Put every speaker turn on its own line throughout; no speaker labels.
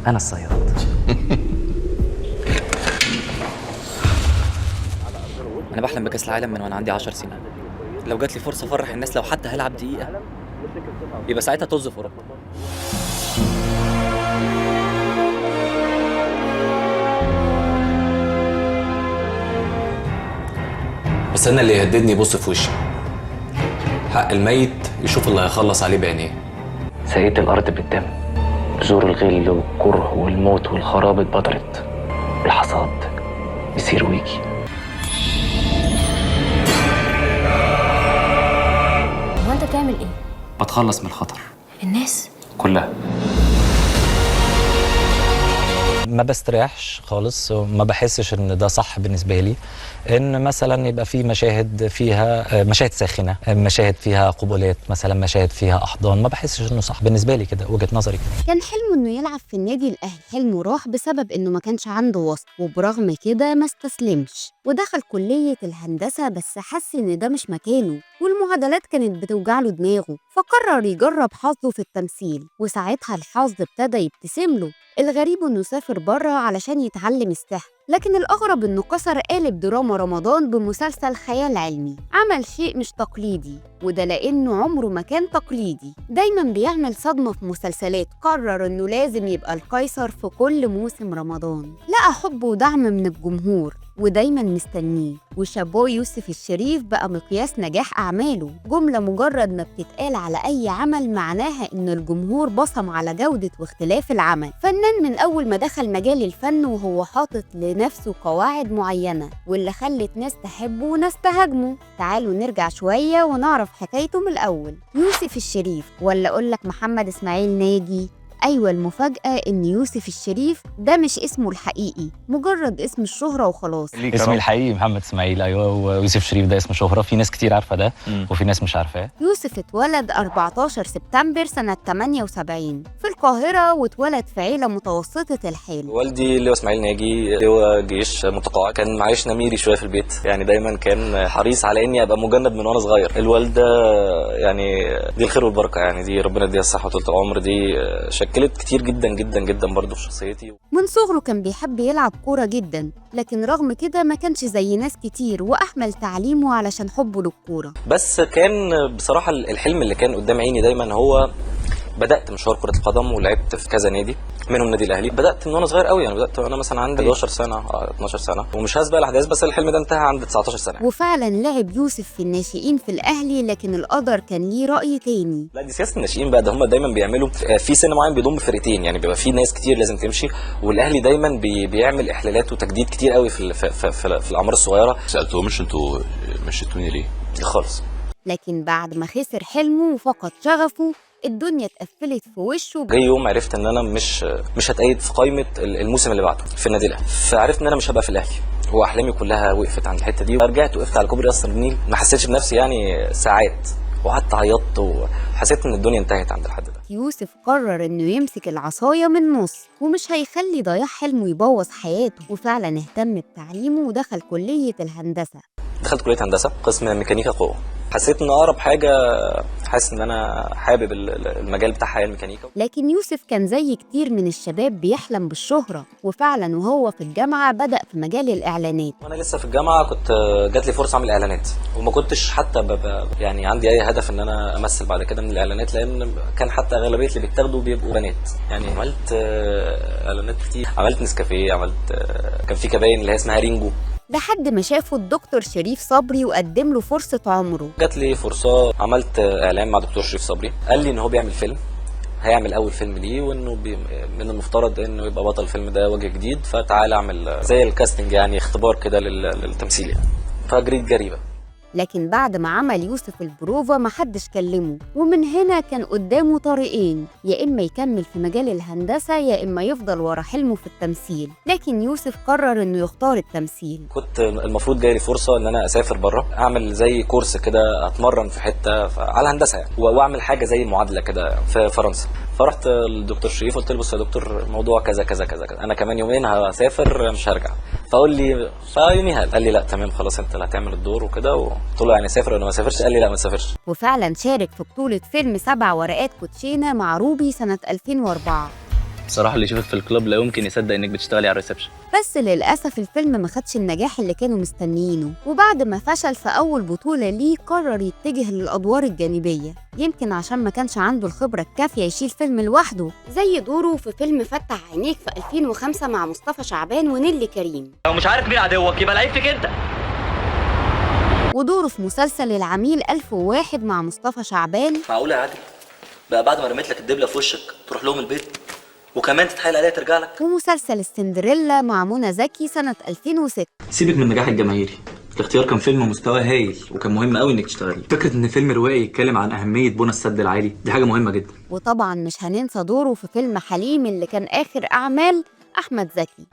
انا الصياد. انا بحلم بكاس العالم من وانا عندي 10 سنين. لو جات لي فرصة افرح الناس لو حتى هلعب دقيقة، يبقى ساعتها طز في اوروبا.
بس انا اللي يهددني يبص في وشي. حق الميت يشوف اللي هيخلص عليه بعينيه.
سقيت الارض بالدم، بذور الغل والكره والموت والخراب اتبطرت، الحصاد يصير ويجي.
هو انت بتعمل ايه؟
بتخلص من الخطر.
الناس
كلها. ما بستريحش خالص وما بحسش ان ده صح بالنسبة لي، ان مثلا يبقى في مشاهد فيها مشاهد ساخنة، مشاهد فيها قبلات مثلا، مشاهد فيها احضان، ما بحسش انه صح بالنسبة لي كده، وجهه نظري كده.
كان حلمه انه يلعب في النادي الاهلي، حلمه راح بسبب انه ما كانش عنده واسطه، وبرغم كده ما استسلمش ودخل كليه الهندسة، بس حس ان ده مش مكانه والمعادلات كانت بتوجع له دماغه، فقرر يجرب حظه في التمثيل، وساعتها الحظ ابتدى يبتسم له. الغريب انه سافر بره علشان يتعلم السحر، لكن الأغرب إنه كسر قالب دراما رمضان بمسلسل خيال علمي. عمل شيء مش تقليدي، وده لأنه عمره ما كان تقليدي، دايماً بيعمل صدمة في مسلسلات. قرر إنه لازم يبقى القيصر في كل موسم رمضان. لقى حب ودعم من الجمهور ودايماً مستنيه، وشابوه يوسف الشريف بقى مقياس نجاح أعماله. جملة مجرد ما بتتقال على أي عمل معناها إن الجمهور بصم على جودة واختلاف العمل. فنان من أول ما دخل مجال الفن وهو حاطط لنفسه قواعد معينة، واللي خلت ناس تحبه وناس تهاجمه. تعالوا نرجع شوية ونعرف حكايته من الأول. يوسف الشريف، ولا أقولك محمد إسماعيل ناجي؟ أيوة، المفاجأة إن يوسف الشريف ده مش اسمه الحقيقي، مجرد اسم الشهرة وخلاص.
اسمي الحقيقي محمد اسماعيل، ايوه، ويوسف شريف ده اسم شهرة، في ناس كتير عارفة ده وفي ناس مش عارفاه.
يوسف اتولد 14 سبتمبر سنة 78 في القاهرة، واتولد في عيلة متوسطة الحال.
والدي اللي هو اسماعيل ناجي، اللي هو جيش متقاعد، كان معيش نميري شوية في البيت، يعني دايما كان حريص على اني ابقى مجند من وانا صغير. الوالدة يعني دي الخير والبركة، يعني دي ربنا يديها الصحة وطولة العمر، دي شكلت كتير جدا جدا جدا برضه في شخصيتي.
من صغره كان بيحب يلعب كورة جدا، لكن رغم كده ما كانش زي ناس كتير، وأحمل تعليمه علشان حبه للكورة.
بس كان بصراحة الحلم اللي كان قدام عيني دايما هو، بدأت مشوار كرة القدم ولعبت في كذا نادي منهم النادي الأهلي. بدأت من وأنا صغير قوي، يعني بدأت وأنا مثلا عندي 11 سنة 12 سنة، ومش هسبق الأحداث، بس الحلم ده انتهى عند 19 سنة.
وفعلا لعب يوسف في الناشئين في الأهلي، لكن القدر كان ليه رأي تاني.
لا، دي سياسة الناشئين بقى، ده هم دايما بيعملوا في سن معين بيضم فرقتين، يعني بيبقى في ناس كتير لازم تمشي، والأهلي دايما بيعمل إحلالات وتجديد كتير قوي في في, في, في الأعمار الصغيرة.
سألتهمش انتوا مشيتوني ليه؟
خالص.
لكن بعد ما خسر حلمه وفقد شغفه، الدنيا اتقفلت في وشه.
جه يوم عرفت ان انا مش هتقيد في قائمة الموسم اللي بعده في النادي الاهلي، فعرفت ان انا مش هبقى في الاهلي، واحلامي كلها وقفت عند الحتة دي. رجعت وقفت على كوبري قصر النيل، ما حسيتش بنفسي يعني ساعات، وقعدت عيطت وحسيت ان الدنيا انتهت عند الحد ده.
يوسف قرر انه يمسك العصاية من النص، ومش هيخلي ضياع حلمه يبوظ حياته، وفعلا اهتم بتعليمه ودخل كليه الهندسة.
دخلت كليه هندسة قسم ميكانيكا قوة. حسيت ان اقرب حاجة، حاسس ان انا حابب المجال بتاعها هي الميكانيكا.
لكن يوسف كان زي كتير من الشباب بيحلم بالشهرة، وفعلا وهو في الجامعة بدأ في مجال الإعلانات.
وانا لسه في الجامعة كنت جات لي فرصة اعمل اعلانات، وما كنتش حتى يعني عندي اي هدف ان انا امثل بعد كده من الاعلانات، لان كان حتى اغلبية اللي بيتاخدوا بيبقوا بنات. يعني عملت اعلانات كتير، عملت نسكافيه، عملت كان في كباين اللي هي اسمها رينجو،
لحد ما شافه الدكتور شريف صبري وقدم له فرصة عمره.
جات لي فرصة، عملت إعلان مع دكتور شريف صبري، قال لي إن هو بيعمل فيلم، هيعمل أول فيلم ليه، وإنه من المفترض إنه يبقى بطل الفيلم ده وجه جديد، فتعال أعمل زي ال casting، يعني اختبار كده للتمثيل يعني. فجريت جريبة.
لكن بعد ما عمل يوسف البروفا محدش كلمة، ومن هنا كان قدامه طريقين، يا إما يكمل في مجال الهندسة يا إما يفضل ورا حلمه في التمثيل. لكن يوسف قرر إنه يختار التمثيل.
كنت المفروض جاي لي فرصة إن أنا أسافر بره، أعمل زي كورس كده، أتمرن في حتة على الهندسة يعني، وأعمل حاجة زي معادلة كده في فرنسا. فرحت للدكتور شريف قلت له بص يا دكتور، الموضوع كذا كذا كذا كذا، أنا كمان يومين هسافر مش هرجع. فقول لي، فيوميها قال لي لا تمام خلاص انت اللي هتعمل الدور وكده. وقلت له يعني سافر ولا ما سافرش؟ قال لي لا ما تسافرش.
وفعلا شارك في بطولة فيلم 7 ورقات كوتشينة مع روبي سنة 2004.
بصراحة اللي يشوفك في ال club لا يمكن يصدق انك بتشتغلي على ال reception.
بس للأسف الفيلم ما خدش النجاح اللي كانوا مستنيينه، وبعد ما فشل في أول بطولة ليه قرر يتجه للأدوار الجانبية، يمكن عشان ما كانش عنده الخبرة الكافية يشيل فيلم لوحده، زي دوره في فيلم فتح عينيك في 2005 مع مصطفى شعبان ونيلي كريم.
لو مش عارف مين عدوك يبقى العيب فيك انت.
ودوره في مسلسل العميل 1001 مع مصطفى شعبان.
معقولة يا عادل بقى بعد ما رميت لك الدبلة في وشك تروح لهم البيت وكمان تتحايل عليها ترجع لك؟
ومسلسل السندريلا مع منى زكي سنة 2006.
سيبك من النجاح الجماهيري، الاختيار كان فيلم مستوى هايل وكان مهم قوي انك تشتغلي. فكرة ان فيلم روائي يتكلم عن اهمية بنى السد العالي دي حاجة مهمة جدا.
وطبعا مش هننسى دوره في فيلم حليم اللي كان آخر أعمال أحمد زكي.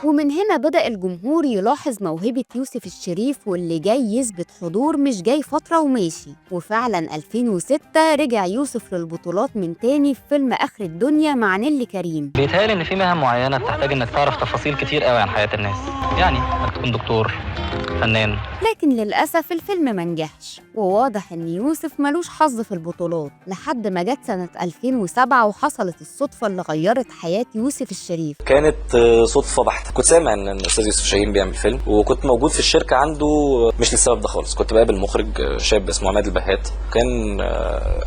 ومن هنا بدأ الجمهور يلاحظ موهبة يوسف الشريف، واللي جاي يثبت حضور مش جاي فترة وماشي. وفعلا 2006 رجع يوسف للبطولات من تاني في فيلم آخر الدنيا مع نيلي كريم.
بيتهيألي ان في مهن معينة بتحتاج انك تعرف تفاصيل كتير قوي عن حياة الناس، يعني انك تكون دكتور، فنان.
لكن للأسف الفيلم ما نجحش، وواضح إن يوسف ملوش حظ في البطولات، لحد ما جت سنة 2007 وحصلت الصدفة اللي غيرت حياة يوسف الشريف.
كانت صدفة بحتة، كنت سامع إن الأستاذ يوسف شاهين بيعمل فيلم، وكنت موجود في الشركة عنده مش للسبب ده خالص. كنت بقابل مخرج شاب اسمه عماد البهات، كان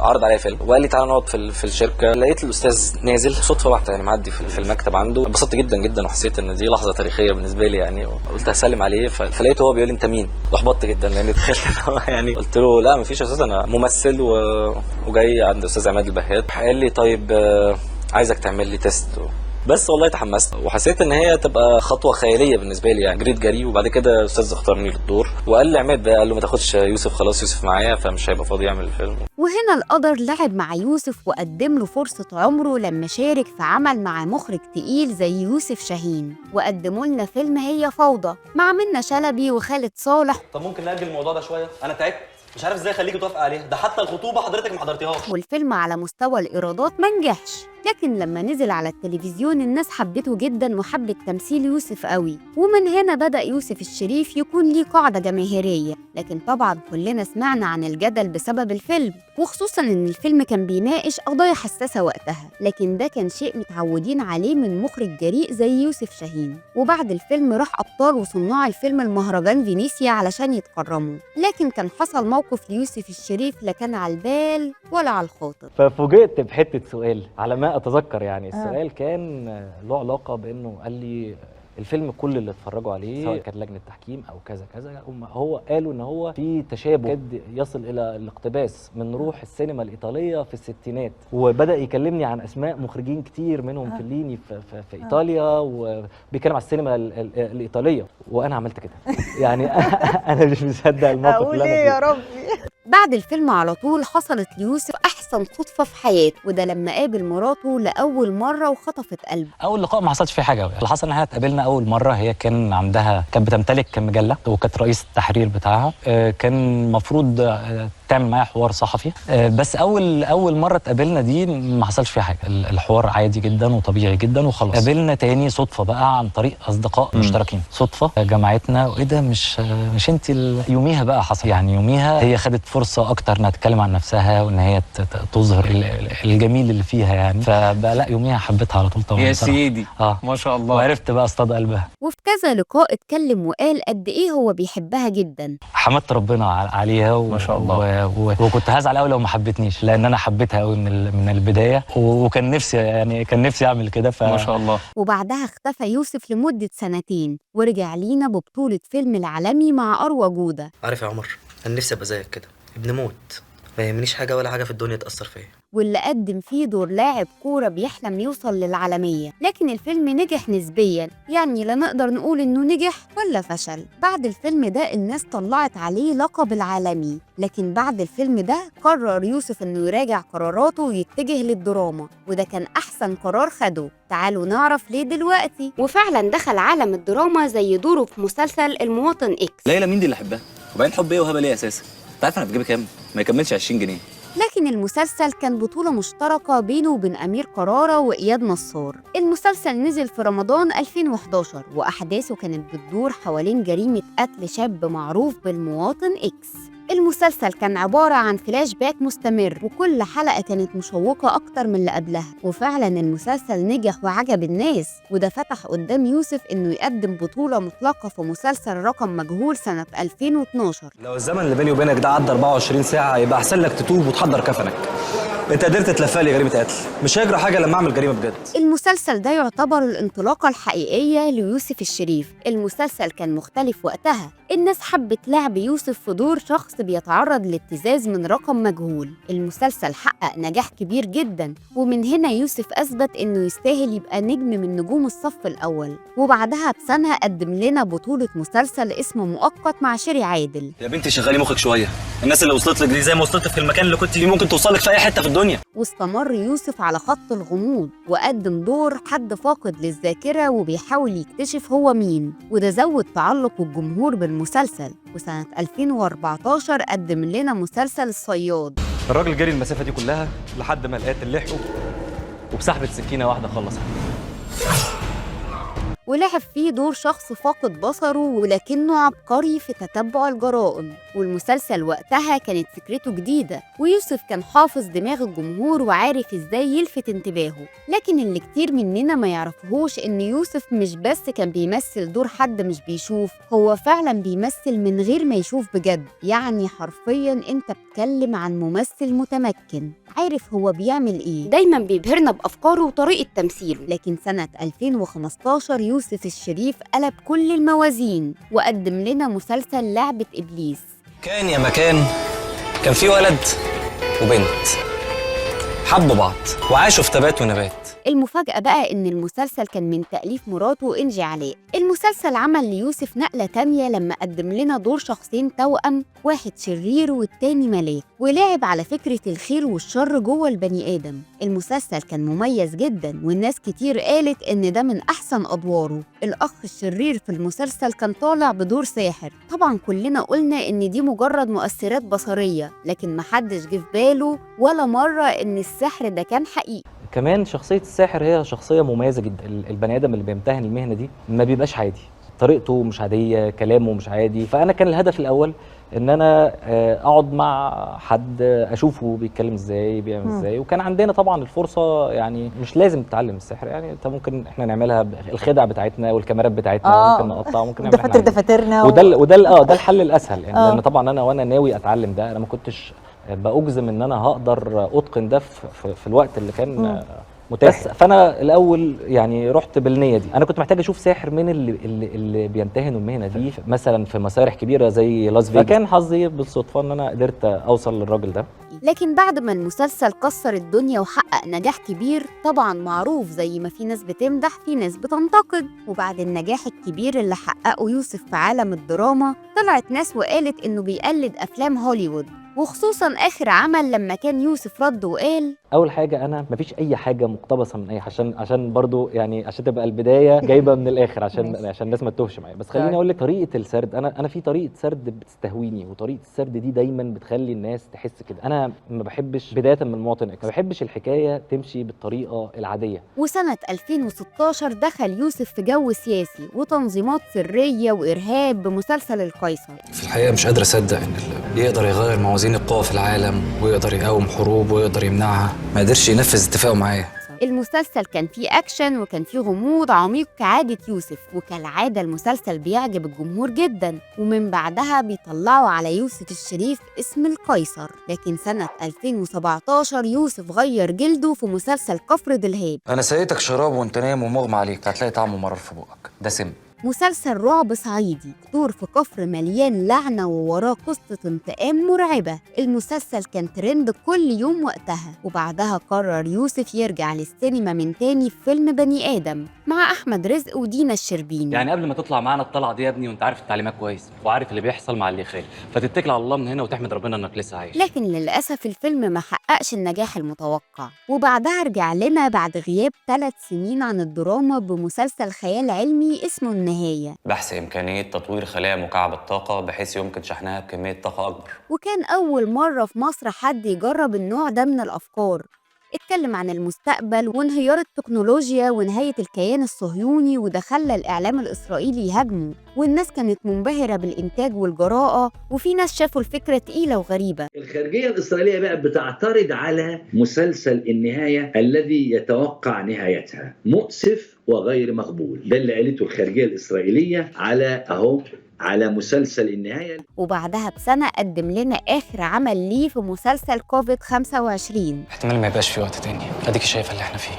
عرض عليا فيلم وقال لي تعالى نقعد في الشركة. لقيت الأستاذ نازل صدفة بحتة، يعني معدي في المكتب عنده. انبسطت جدا جدا وحسيت إن دي لحظة تاريخية بالنسبة لي يعني، قلت هسلم عليه. فلقيته هو بيقول لي أنت مين؟ احبطت جدا لان تخيلت يعني، قلت له لا مفيش يا استاذ، انا ممثل وجاي عند استاذ عماد البهات. قال لي طيب عايزك تعمل لي test. بس والله تحمست وحسيت ان هي تبقى خطوة خيالية بالنسبة لي يعني. جريت جري، وبعد كده الاستاذ اختارني للدور وقال لي عماد بقى، قال له ما تاخدش يوسف، خلاص يوسف معايا فمش هيبقى فاضي يعمل الفيلم.
وهنا القدر لعب مع يوسف وقدم له فرصة عمره لما شارك في عمل مع مخرج تقيل زي يوسف شاهين، وقدموا لنا فيلم هي فوضى مع منة شلبي وخالد صالح.
طب ممكن نأجل الموضوع ده شوية؟ انا تعبت، مش عارف ازاي اخليكي توافق عليها، ده حتى الخطوبة حضرتك ما حضرتيهاش.
والفيلم على مستوى الايرادات ما نجحش، لكن لما نزل على التلفزيون الناس حبته جدا وحبت تمثيل يوسف قوي، ومن هنا بدأ يوسف الشريف يكون ليه قاعدة جماهيرية. لكن طبعا كلنا سمعنا عن الجدل بسبب الفيلم، وخصوصا ان الفيلم كان بيناقش قضايا حساسة وقتها، لكن ده كان شيء متعودين عليه من مخرج جريء زي يوسف شاهين. وبعد الفيلم راح أبطال وصناع الفيلم المهرجان فينيسيا علشان يتكرموا، لكن كان حصل موقف ليوسف الشريف لا كان على البال ولا على الخاطر.
ففوجئت بحتة سؤال على ما أتذكر يعني. السؤال كان له علاقة بأنه قال لي الفيلم كل اللي اتفرجوا عليه سواء كانت لجنة تحكيم أو كذا كذا، هم هو قالوا إن هو في تشابه كاد يصل إلى الاقتباس من روح السينما الإيطالية في الستينات، وبدأ يكلمني عن أسماء مخرجين كتير منهم فيليني في إيطاليا، وبيتكلم على السينما الإيطالية، وأنا عملت كده يعني. أنا مش مصدق الموقف اللي أنا فيه
يا ربي.
بعد الفيلم على طول حصلت ليوسف أحسن صدفة في حياته، وده لما قابل مراته لأول مرة وخطفت قلبه.
أول لقاء ما حصلش فيه حاجة، اللي حصل إن احنا اتقابلنا أول مرة هي كان عندها، كانت بتمتلك مجلة وكانت رئيس التحرير بتاعها، كان المفروض تعمل معايا حوار صحفي، بس أول مرة اتقابلنا دي ما حصلش فيها حاجة، الحوار عادي جدا وطبيعي جدا وخلاص. قابلنا تاني صدفة بقى عن طريق أصدقاء مشتركين، صدفة جمعتنا، وإيه ده مش أنت يوميها بقى حصل يعني. يوميها هي خدت فرصة أكتر إنها تتكلم عن نفسها وإن هي تظهر الجميل اللي فيها يعني، فبقى لا يوميها حبيتها على طول طبعا.
يا سيدي ما شاء الله.
وعرفت بقى اصطاد قلبها.
وفي كذا لقاء اتكلم وقال قد إيه هو بيحبها جدا.
حمدت ربنا عليها
ما شاء الله.
وكنت هزعل قوي لو ما حبتنيش، لأن أنا حبيتها قوي من البداية، وكان نفسي يعني كان نفسي أعمل كده.
ما شاء الله.
وبعدها اختفى يوسف لمدة سنتين، ورجع لينا ببطولة فيلم العالمي مع أروى جودة.
عارف يا عمر، أنا نفسي أبقى زيك كده، ابن موت، ما يهمنيش حاجة ولا حاجة في الدنيا تأثر فيا.
واللي قدم فيه دور لاعب كورة بيحلم يوصل للعالمية، لكن الفيلم نجح نسبيا، يعني لا نقدر نقول إنه نجح ولا فشل. بعد الفيلم ده الناس طلعت عليه لقب العالمي، لكن بعد الفيلم ده قرر يوسف إنه يراجع قراراته ويتجه للدراما، وده كان أحسن قرار خده. تعالوا نعرف ليه دلوقتي. وفعلا دخل عالم الدراما زي دوره في مسلسل المواطن إكس.
ليلى مين دي اللي أحبها؟ وبعدين حب إيه وهبل إيه أساسا؟ أنت عارف أنا في جيبي كام؟ ما يكملش 20 جنيه.
لكن المسلسل كان بطولة مشتركة بينه وبين أمير كرارة وإياد نصار. المسلسل نزل في رمضان 2011، وأحداثه كانت بتدور حوالين جريمة قتل شاب معروف بالمواطن إكس. المسلسل كان عبارة عن فلاش باك مستمر، وكل حلقة كانت مشوقة أكتر من اللي قبلها، وفعلا المسلسل نجح وعجب الناس، وده فتح قدام يوسف إنه يقدم بطولة مطلقة في مسلسل رقم مجهول سنة 2012.
لو الزمن اللي بيني وبينك ده عدى 24 ساعة يبقى أحسن لك تتوب وتحضر كفنك. انت قدرت تلفق لي جريمة قتل، مش هيجرى حاجة لما اعمل جريمة بجد.
المسلسل ده يعتبر الانطلاقة الحقيقية ليوسف الشريف. المسلسل كان مختلف وقتها، الناس حبت لعب يوسف في دور شخص بيتعرض لابتزاز من رقم مجهول. المسلسل حقق نجاح كبير جدا، ومن هنا يوسف أثبت إنه يستاهل يبقى نجم من نجوم الصف الأول. وبعدها بسنة قدم لنا بطولة مسلسل اسمه مؤقت مع شيري عادل.
يا بنتي شغلي مخك شوية، الناس اللي وصلت لك دي زي ما وصلت في المكان اللي كنت فيه ممكن توصلك في أي حتة في الدنيا.
واستمر يوسف على خط الغموض، وقدم دور حد فاقد للذاكرة وبيحاول يكتشف هو مين، وده زود تعلق الجمهور بالمسلسل. وسنة 2014 قدم لنا مسلسل الصياد.
الراجل جري المسافة دي كلها لحد ما القاتل لحقه وبسحبة سكينة واحدة خلص عليه.
ولعب فيه دور شخص فاقد بصره ولكنه عبقري في تتبع الجرائم. والمسلسل وقتها كانت فكرته جديدة، ويوسف كان حافظ دماغ الجمهور وعارف ازاي يلفت انتباهه. لكن اللي كتير مننا ما يعرفهوش ان يوسف مش بس كان بيمثل دور حد مش بيشوف، هو فعلا بيمثل من غير ما يشوف بجد. يعني حرفيا انت بتتكلم عن ممثل متمكن عارف هو بيعمل ايه،
دايما بيبهرنا بأفكاره وطريقة تمثيله.
لكن سنة 2015 يوسف الشريف قلب كل الموازين وقدم لنا مسلسل لعبة إبليس.
كان يا مكان كان في ولد وبنت حبوا بعض وعاشوا في تبات ونبات.
المفاجأة بقى إن المسلسل كان من تأليف مراته إنجي علاء. المسلسل عمل ليوسف نقلة تانية لما قدم لنا دور شخصين توأم، واحد شرير والتاني ملاك، ولعب على فكرة الخير والشر جوه البني آدم. المسلسل كان مميز جدا، والناس كتير قالت إن ده من أحسن أدواره. الأخ الشرير في المسلسل كان طالع بدور ساحر، طبعا كلنا قلنا إن دي مجرد مؤثرات بصرية، لكن محدش جه في باله ولا مرة إن السحر ده كان حقيقي.
كمان شخصية الساحر هي شخصية مميزة جدا. البني آدم اللي بيمتهن المهنة دي ما بيبقاش عادي، طريقته مش عادية، كلامه مش عادي. فأنا كان الهدف الأول إن أنا أقعد مع حد أشوفه بيتكلم إزاي، بيعمل إزاي. وكان عندنا طبعا الفرصة، يعني مش لازم تتعلم السحر، يعني أنت ممكن إحنا نعملها الخدع بتاعتنا والكاميرات بتاعتنا، ممكن نقطع، ممكن نعمل
دفاتر دفاترنا،
وده ده الحل الأسهل يعني. لأن طبعا أنا وأنا ناوي أتعلم ده، أنا ما كنتش بأجزم إن أنا هقدر أتقن ده في الوقت اللي كان متاح. بس فانا الاول يعني رحت بالنية دي، انا كنت محتاج اشوف ساحر من اللي بيمتهنوا المهنة دي مثلا في مسارح كبيرة زي لاس فيجاس. فكان حظي بالصدفة ان انا قدرت اوصل للراجل ده.
لكن بعد ما المسلسل كسر الدنيا وحقق نجاح كبير، طبعا معروف زي ما في ناس بتمدح في ناس بتنتقد. وبعد النجاح الكبير اللي حققه يوسف في عالم الدراما، طلعت ناس وقالت انه بيقلد افلام هوليوود، وخصوصا اخر عمل لما كان يوسف رد وقال:
اول حاجة انا مفيش اي حاجة مقتبسة من اي، عشان برضو يعني عشان تبقى البداية جايبه من الاخر، عشان الناس ما تتوهش معايا. بس خليني اقول لك طريقه السرد، انا في طريقه سرد بتستهويني، وطريقه السرد دي دايما بتخلي الناس تحس كده. انا ما بحبش بداية من المواطن، ما بحبش الحكاية تمشي بالطريقة العادية.
وسنة 2016 دخل يوسف في جو سياسي وتنظيمات سرية وارهاب بمسلسل القيصر.
في الحقيقة مش قادر اصدق ان اللي يقدر يغير موازين القوى في العالم ويقدر يقاوم حروب ويقدر يمنعها ما قدرش ينفذ اتفاقه معايا.
المسلسل كان فيه أكشن وكان فيه غموض عميق كعادة يوسف، وكالعادة المسلسل بيعجب الجمهور جدا، ومن بعدها بيطلعوا على يوسف الشريف اسم القيصر. لكن سنة 2017 يوسف غير جلده في مسلسل كفر دلهاب.
أنا سقيتك شراب وأنت نايم ومغمى عليك، هتلاقي طعمه مرار في بقك، ده سم.
مسلسل رعب صعيدي، دور في كفر مليان لعنة ووراه قصة انتقام مرعبة. المسلسل كان ترند كل يوم وقتها. وبعدها قرر يوسف يرجع للسينما من تاني في فيلم بني آدم مع أحمد رزق ودينا الشربيني.
يعني قبل ما تطلع معانا الطلعة دي يا ابني وانت عارف التعليمات كويس وعارف اللي بيحصل مع اللي يخالف، فتتكل على الله من هنا وتحمد ربنا انك لسه عايش.
لكن للأسف الفيلم ما حققش النجاح المتوقع. وبعدها رجع لنا بعد غياب 3 سنين عن الدراما بمسلسل خيال علمي اسمه النهاية.
بحث إمكانية تطوير خلايا مكعب الطاقة بحيث يمكن شحنها بكمية طاقة أكبر.
وكان أول مرة في مصر حد يجرب النوع ده من الأفكار. اتكلم عن المستقبل وانهيار التكنولوجيا ونهاية الكيان الصهيوني، وده خلى الإعلام الإسرائيلي يهاجمه، والناس كانت منبهرة بالإنتاج والجراءة، وفي ناس شافوا الفكرة تقيلة وغريبة.
الخارجية الإسرائيلية بقى بتعترض على مسلسل النهاية الذي يتوقع نهايتها، مؤسف وغير مقبول. ده اللي قالته الخارجية الإسرائيلية على مسلسل النهاية.
وبعدها بسنة قدم لنا آخر عمل ليه في مسلسل كوفيد 25.
احتمال ما يبقاش في وقت تاني، اديكي شايفه اللي احنا فيه.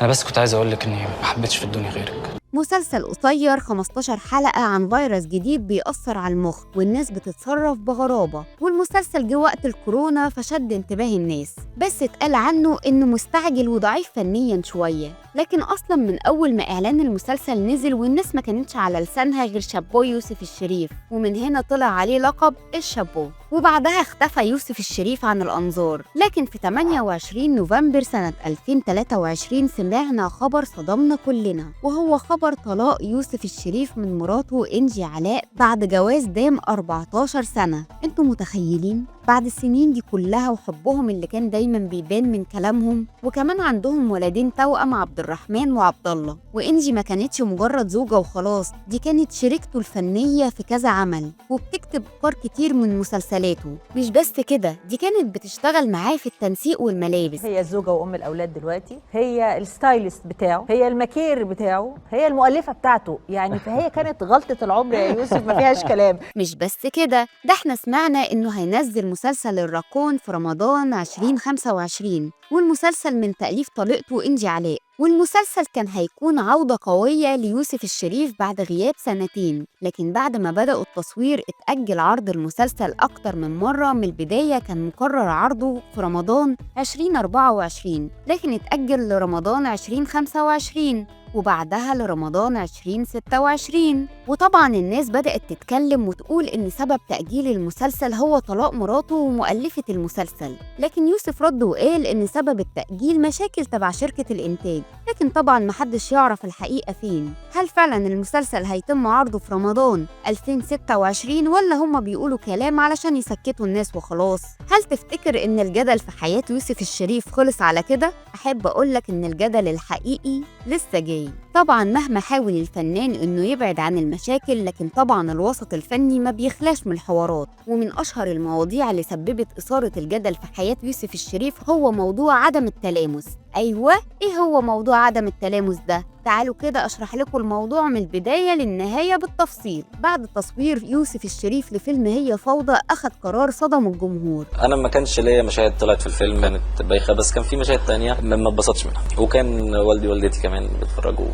انا بس كنت عايز اقول لك اني ما حبيتش في الدنيا غيرك.
مسلسل قصير 15 حلقة عن فيروس جديد بيأثر على المخ والناس بتتصرف بغرابة، والمسلسل جه وقت الكورونا فشد انتباه الناس، بس اتقال عنه إنه مستعجل وضعيف فنيا شوية. لكن أصلا من أول ما إعلان المسلسل نزل والناس ما كانتش على لسانها غير شابو يوسف الشريف، ومن هنا طلع عليه لقب الشابو. وبعدها اختفى يوسف الشريف عن الأنظار، لكن في 28 نوفمبر سنة 2023 سمعنا خبر صدمنا كلنا، وهو خبر طلاق يوسف الشريف من مراته إنجي علاء بعد جواز دام 14 سنة. انتوا متخيلين؟ بعد السنين دي كلها وحبهم اللي كان دايما بيبان من كلامهم، وكمان عندهم ولدين توأم عبد الرحمن وعبد الله. وإنجي ما كانتش مجرد زوجة وخلاص، دي كانت شريكته الفنية في كذا عمل، وبتكتب أفكار كتير من مسلسلاته. مش بس كده، دي كانت بتشتغل معاه في التنسيق والملابس.
هي الزوجة وأم الأولاد دلوقتي، هي ال stylist بتاعه، هي الماكير بتاعه، هي المؤلفة بتاعته، يعني فهي كانت غلطة العمر يا يوسف، ما فيهاش كلام.
مش بس كده، ده احنا سمعنا إنه هينزل مسلسل الراكون في رمضان 2025، والمسلسل من تأليف طليقته إنجي علاء. والمسلسل كان هيكون عودة قوية ليوسف الشريف بعد غياب سنتين، لكن بعد ما بدأوا التصوير اتأجل عرض المسلسل أكتر من مرة. من البداية كان مقرر عرضه في رمضان 2024، لكن اتأجل لرمضان 2025 وبعدها لرمضان 2026. وطبعا الناس بدأت تتكلم وتقول إن سبب تأجيل المسلسل هو طلاق مراته ومؤلفة المسلسل، لكن يوسف رد وقال إن سبب التأجيل مشاكل تبع شركة الإنتاج، لكن طبعا محدش يعرف الحقيقة فين. هل فعلا المسلسل هيتم عرضه في رمضان 2026 ولا هما بيقولوا كلام علشان يسكتوا الناس وخلاص؟ هل تفتكر إن الجدل في حياة يوسف الشريف خلص على كده؟ أحب أقولك إن الجدل الحقيقي لسه جاي. طبعا مهما حاول الفنان إنه يبعد عن المشاكل، لكن طبعا الوسط الفني ما بيخلاش من الحوارات. ومن أشهر المواضيع اللي سببت إثارة الجدل في حياة يوسف الشريف هو موضوع عدم التلامس. أيوة، إيه هو موضوع عدم التلامس ده؟ تعالوا كده أشرح لكم الموضوع من البداية للنهاية بالتفصيل. بعد تصوير يوسف الشريف لفيلم هي فوضى، أخذ قرار صدم الجمهور.
أنا ما كانش ليا مشاهد طلعت في الفيلم كانت بايخة، بس كان في مشاهد تانية ما اتبسطتش منها، وكان والدي ووالدتي كمان بيتفرجوا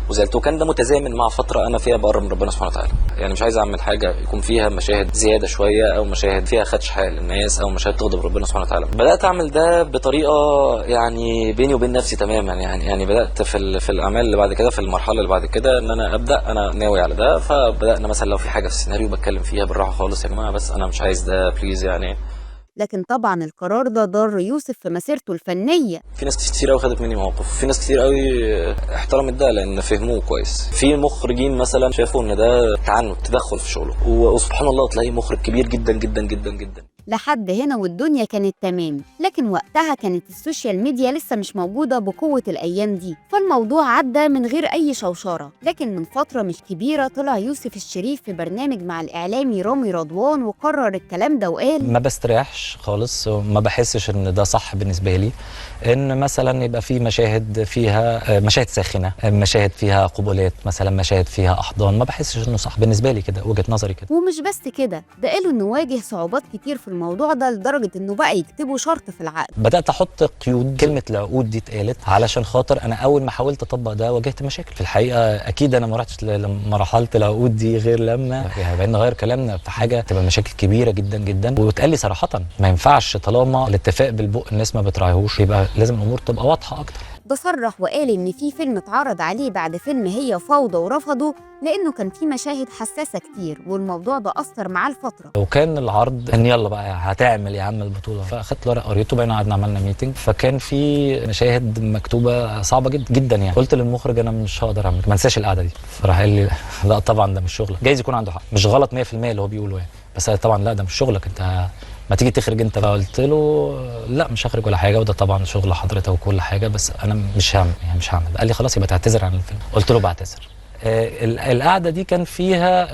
وزعلت، وكان ده متزامن مع فترة أنا فيها بقرب من ربنا سبحانه وتعالى. يعني مش عايز أعمل حاجة يكون فيها مشاهد زيادة شوية، أو مشاهد فيها خدش حال للناس، أو مشاهد تغضب ربنا سبحانه وتعالى. بدأت أعمل ده بطريقة يعني بيني وبين نفسي تماما، يعني بدأت في الأعمال اللي بعد كده، في المرحلة اللي بعد كده، إن أنا أبدأ أنا ناوي على ده. فبدأنا مثلا لو في حاجة في السيناريو بتكلم فيها بالراحة خالص، يا جماعة بس أنا مش عايز ده please يعني.
لكن طبعا القرار ده ضر يوسف في مسيرته الفنية.
في ناس كتير قوي خدت مني مواقف، في ناس كتير قوي احترمت ده لان فهموه كويس. في مخرجين مثلا شافوا ان ده تعنت، تدخل في شغله، وسبحان الله تلاقي مخرج كبير جدا جدا جدا جدا.
لحد هنا والدنيا كانت تمام، لكن وقتها كانت ال social media لسه مش موجودة بقوة الأيام دي، فالموضوع عدى من غير أي شوشرة. لكن من فترة مش كبيرة طلع يوسف الشريف في برنامج مع الإعلامي رامي رضوان وقرر الكلام ده وقال:
ما بستريحش خالص، وما بحسش إن ده صح بالنسبة لي، إن مثلا يبقى في مشاهد فيها مشاهد ساخنة، مشاهد فيها قبلات مثلا، مشاهد فيها أحضان، ما بحسش إنه صح بالنسبة لي كده، وجهة نظري كده.
ومش بس كده، ده قالوا إنه واجه صعوبات كتير في الموضوع ده لدرجة إنه بقى يكتبوا شرط في العقد.
بدأت أحط قيود، كلمة العقود دي اتقالت علشان خاطر أنا أول ما حاولت أطبق ده واجهت مشاكل. في الحقيقة أكيد أنا ما رحتش لمرحلة العقود دي غير لما يعني بقينا نغير كلامنا في حاجة تبقى مشاكل كبيرة جدا جدا، واتقال لي صراحة ما ينفعش طالما الاتفاق بالبق الناس ما بتراعيهوش، يبقى لازم الأمور تبقى واضحة أكتر.
ده صرح وقال إن في فيلم اتعرض عليه بعد فيلم هي فوضى ورفضه لأنه كان في مشاهد حساسة كتير، والموضوع ده أثر معاه لفترة.
وكان العرض إن يلا بقى هتعمل يا عم البطولة، فأخدت الورق قريته، بقينا قعدنا عملنا meeting، فكان في مشاهد مكتوبة صعبة جدا جدا يعني. قلت للمخرج أنا مش هقدر أعمل، ما انساش القعدة دي، فراح قال لي لا طبعا ده مش شغلك. جايز يكون عنده حق، مش غلط 100% اللي هو بيقوله يعني، بس طبعا لا ده مش شغلك، أنت ما تيجي تخرج انت بقى. قلت له لا مش هخرج ولا حاجة، وده طبعا شغل حضرتك وكل حاجة، بس انا مش هعمل، يعني مش هعمل. قال لي خلاص يبقى تعتذر عن الفيلم. قلت له بعتذر. القعدة دي كان فيها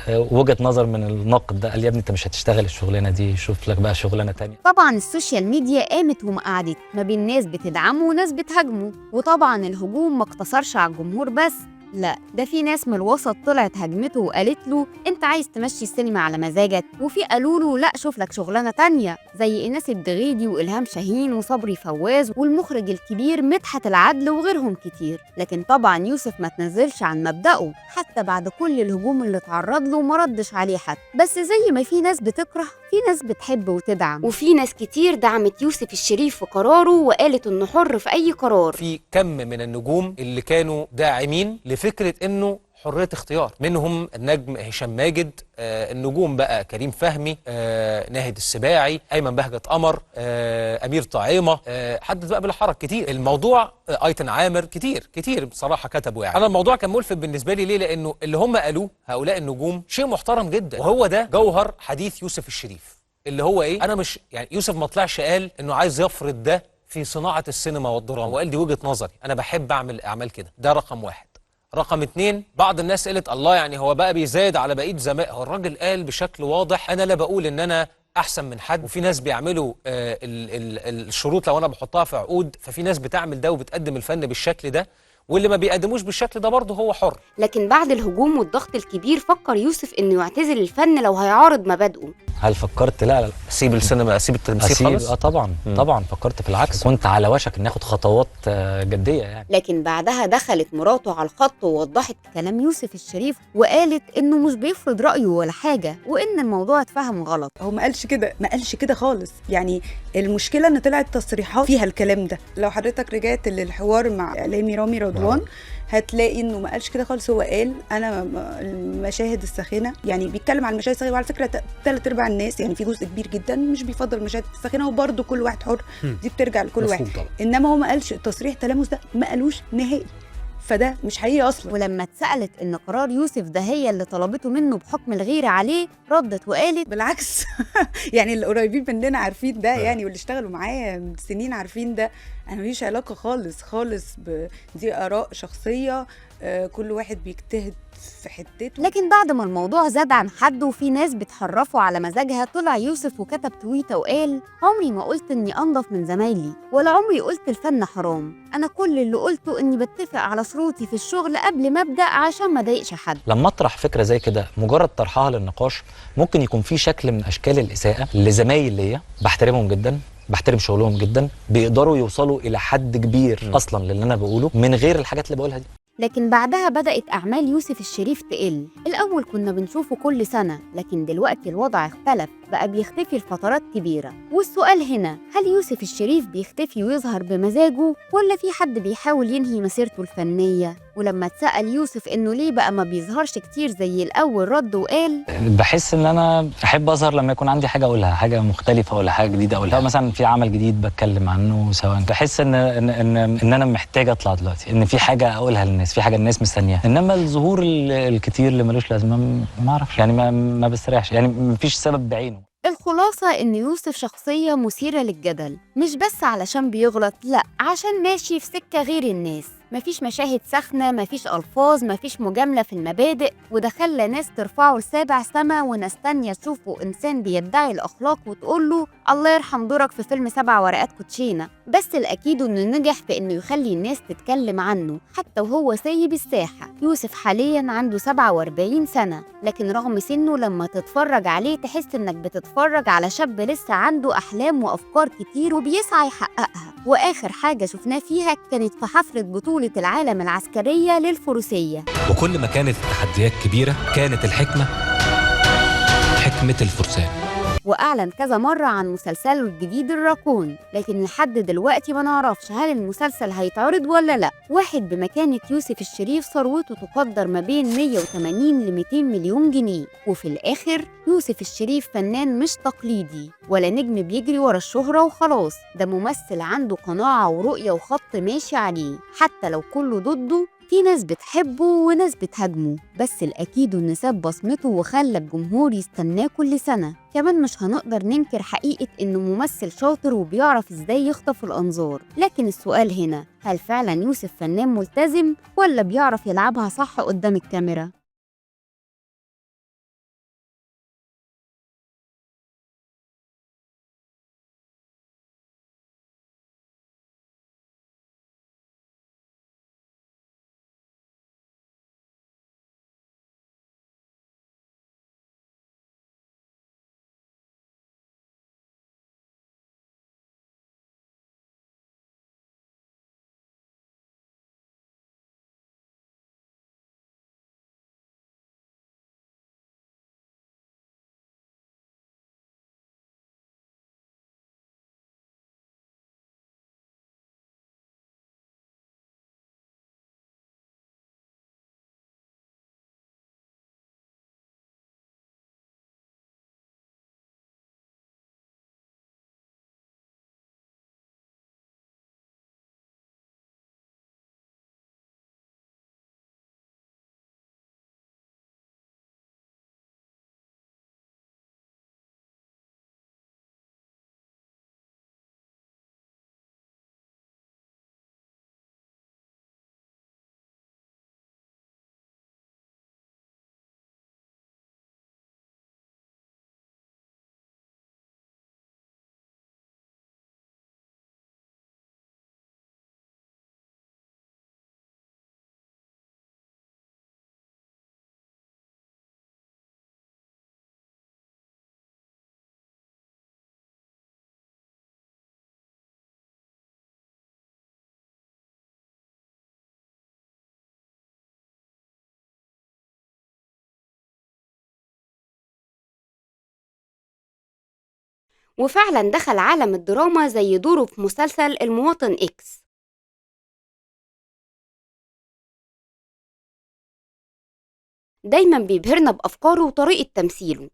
وجهه نظر من النقد ده، قال لي يا ابني انت مش هتشتغل الشغلانة دي، شوف لك بقى شغلانة تانية.
طبعا ال social media قامت وما قعدت، ما بين ناس بتدعمه وناس بتهاجمه، وطبعا الهجوم ما اقتصرش على الجمهور بس، لا ده في ناس من الوسط طلعت هاجمته وقالت له انت عايز تمشي السينما على مزاجك، وفي قالوا له لا شوف لك شغلانة تانية، زي ايناس الدغيدي والهام شاهين وصبري فواز والمخرج الكبير مدحت العدل وغيرهم كتير. لكن طبعا يوسف ما تنزلش عن مبدأه، حتى بعد كل الهجوم اللي اتعرض له ما ردش عليه حتى. بس زي ما في ناس بتكره، في ناس بتحب وتدعم،
وفي ناس كتير دعمت يوسف الشريف في قراره وقالت انه حر في اي قرار.
في كم من النجوم اللي كانوا داعمين لفكرة انه حرية اختيار، منهم النجم هشام ماجد، النجوم بقى كريم فهمي، ناهد السباعي، ايمن بهجت قمر، امير طعيمه، حدث بقى بلا حرج كتير الموضوع، ايتن عامر، كتير كتير بصراحة كتبوا. يعني انا الموضوع كان ملفت بالنسبة لي ليه؟ لانه اللي هم قالوه هؤلاء النجوم شيء محترم جدا، وهو ده جوهر حديث يوسف الشريف، اللي هو ايه؟ انا مش يعني يوسف ما طلعش قال انه عايز يفرض ده في صناعة السينما والدراما، وقال دي وجهه نظري، انا بحب اعمل اعمال كده. ده رقم واحد. رقم اتنين، بعض الناس قالت الله يعني هو بقى بيزايد على بقية زمائه. هو الراجل قال بشكل واضح انا لا بقول ان انا احسن من حد، وفي ناس بيعملوا الشروط لو انا بحطها في عقود، ففي ناس بتعمل ده وبتقدم الفن بالشكل ده، واللي ما بيقدموش بالشكل ده برضه هو حر.
لكن بعد الهجوم والضغط الكبير فكر يوسف انه يعتزل الفن لو هيعارض مبادئه.
هل فكرت؟ لا لا،
سيب السينما، اسيب التمثيل خالص؟
طبعا طبعا فكرت في العكس، كنت على وشك ان اخد خطوات جدية يعني.
لكن بعدها دخلت مراته على الخط ووضحت كلام يوسف الشريف وقالت انه مش بيفرض رايه ولا حاجة، وان الموضوع اتفهم غلط.
هو ما قالش كده، ما قالش كده خالص. يعني المشكلة ان طلعت تصريحات فيها الكلام ده. لو حضرتك رجعت للحوار مع اعلامي رامي رضوان هتلاقي انه ما قالش كده خالص. هو قال انا المشاهد الساخنة، يعني بيتكلم عن المشاهد الساخنة، وعلى فكرة ثلاث ارباع الناس يعني في جزء كبير جدا مش بيفضل المشاهد الساخنة، وبرده كل واحد حر، دي بترجع لكل واحد. طبعا. انما هو ما قالش تصريح تلامس ده، ما قالوش نهائي، فده مش حقيقي اصلا.
ولما اتسالت ان قرار يوسف ده هي اللي طلبته منه بحكم الغيرة عليه، ردت وقالت
بالعكس. يعني اللي قريبين مننا عارفين ده، يعني واللي اشتغلوا معايا من سنين عارفين ده. انا ماليش علاقة خالص خالص، دي اراء شخصية، كل واحد بيجتهد في حتته.
لكن بعد ما الموضوع زاد عن حده وفي ناس بتحرفه على مزاجها، طلع يوسف وكتب تويته وقال عمري ما قلت اني انضف من زمايلي، ولا عمري قلت الفن حرام، انا كل اللي قلته اني بتفق على شروطي في الشغل قبل ما ابدا عشان ما اضايقش حد.
لما اطرح فكرة زي كده، مجرد طرحها للنقاش ممكن يكون في شكل من اشكال الاساءة لزمايل ليا بحترمهم جدا، بحترم شغلهم جدا، بيقدروا يوصلوا الى حد كبير اصلا للي انا بقوله من غير الحاجات اللي بقولها دي.
لكن بعدها بدأت أعمال يوسف الشريف تقل. الأول كنا بنشوفه كل سنة، لكن دلوقتي الوضع اختلف، بقى بيختفي لفترات كبيرة. والسؤال هنا، هل يوسف الشريف بيختفي ويظهر بمزاجه، ولا في حد بيحاول ينهي مسيرته الفنية؟ ولما اتسأل يوسف إنه ليه بقى ما بيظهرش كتير زي الأول، رد وقال
بحس إن أنا أحب أظهر لما يكون عندي حاجة أقولها، حاجة مختلفة ولا حاجة جديدة أقولها. لو مثلا في عمل جديد بتكلم عنه، سواء بحس إن إن إن, إن أنا محتاج أطلع دلوقتي، إن في حاجة أقولها للناس، في حاجة الناس مستنياها. إنما الظهور الكتير اللي ملوش لازمة ما أعرفش، يعني ما بستريحش، يعني مفيش سبب بعينه.
الخلاصة إن يوسف شخصية مثيرة للجدل، مش بس علشان بيغلط، لأ عشان ماشي في سكة غير الناس. مفيش مشاهد سخنة، مفيش ألفاظ، مفيش مجاملة في المبادئ، وده خلى ناس ترفعه لسابع سما، وناس تانية تشوفه إنسان بيدعي الأخلاق وتقوله الله يرحم دورك في فيلم 7 ورقات كوتشينة. بس الأكيد إنه نجح في إنه يخلي الناس تتكلم عنه حتى وهو سايب الساحة. يوسف حالياً عنده 47 سنة، لكن رغم سنة لما تتفرج عليه تحس إنك بتتفرج على شاب لسه عنده أحلام وأفكار كتير وبيسعى يحققها. وآخر حاجة شفناه فيها كانت في حفلة بطولة العالم العسكرية للفروسية.
وكل ما كانت التحديات كبيرة كانت الحكمة حكمة الفرسان.
وأعلن كذا مرة عن مسلسله الجديد الراكون، لكن لحد دلوقتي ما نعرفش هل المسلسل هيتعرض ولا لا. واحد بمكانة يوسف الشريف ثروته تقدر ما بين 180 ل 200 مليون جنيه. وفي الآخر يوسف الشريف فنان مش تقليدي ولا نجم بيجري ورا الشهرة وخلاص، ده ممثل عنده قناعة ورؤية وخط ماشي عليه حتى لو كله ضده. في ناس بتحبه وناس بتهاجمه، بس الأكيد إنه ساب بصمته وخلى الجمهور يستناه كل سنة. كمان مش هنقدر ننكر حقيقة إنه ممثل شاطر وبيعرف إزاي يخطف الأنظار، لكن السؤال هنا، هل فعلا يوسف فنان ملتزم ولا بيعرف يلعبها صح قدام الكاميرا؟
وفعلا دخل عالم الدراما زي دوره في مسلسل المواطن إكس. دايما بيبهرنا بأفكاره وطريقة تمثيله.